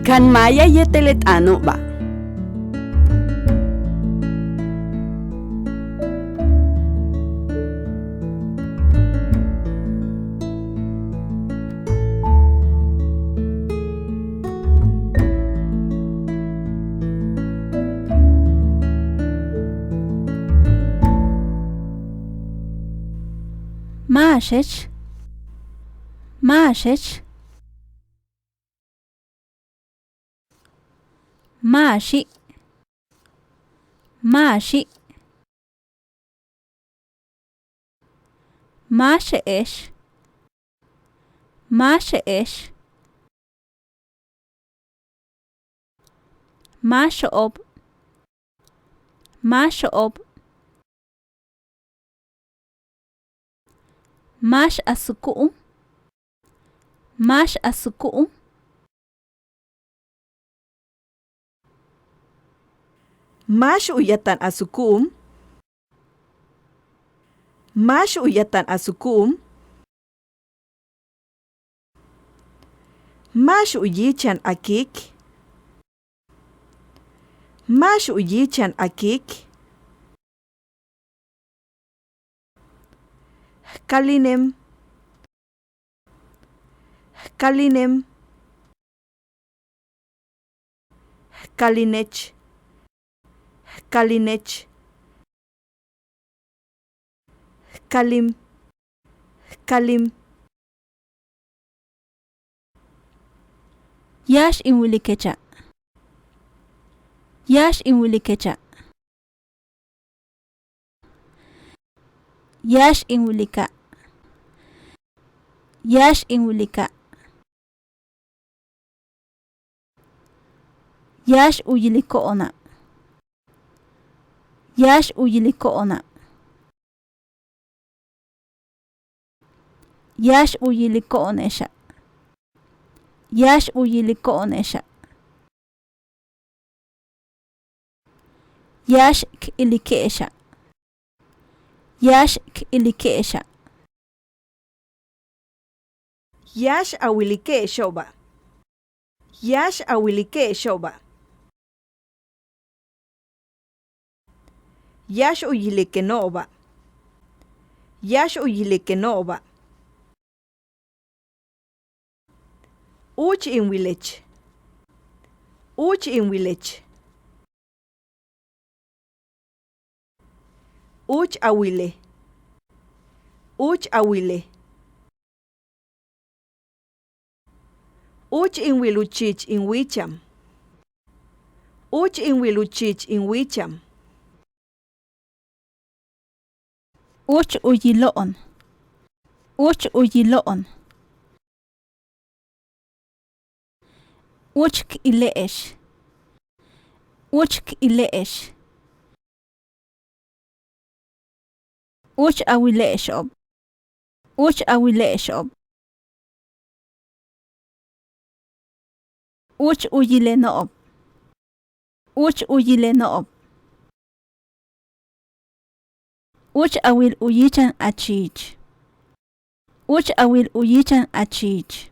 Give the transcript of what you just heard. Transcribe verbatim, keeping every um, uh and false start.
Kan maaya yéetel le t'aano'oba'. Máaxech, máaxech. Máaxi', máaxi'. Máaxe'ex, máaxe'ex. Máaxo'ob, máaxo'ob. Máax a suku'um, máax a suku'um. Máax u yatan a suku'um, máax u yatan a suku'um. Máax u yíichan a kiik, máax u yíichan a kiik. Jkalinem, jkalinem. Jkalinech, jkalinech. Jkalim, jkalim. Yáax in wilikecha', yáax in wilikecha'. Yáax in wilika', yáax in wilika'. Yáax u yiliko'ona', yáax u yiliko'ona'. Yáax u yiliko'onexa', yáax u yiliko'onexa'. Yáax k ilike'exa', yáax k ilike'exa'. Yáax a wilike'exo'oba', yáax a wilike'exo'oba'. Yáax u yilikeno'oba', yáax u yilikeno'oba'. Úuch in wilech, úuch in wilech. Úuch a wile, úuch a wile. Úuch in wil u chiich in wíicham, úuch in wil u chiich in wíicham. Úuch u yilo'on, úuch u yilo'on. Úuch k ile'ex, úuch k ile'ex. Úuch a wile'exo'ob, úuch a wile'exo'ob. Úuch u yileno'ob, úuch u yileno'ob. Úuch a wil u yíichan a chiich, úuch a wil u yíichan a chiich.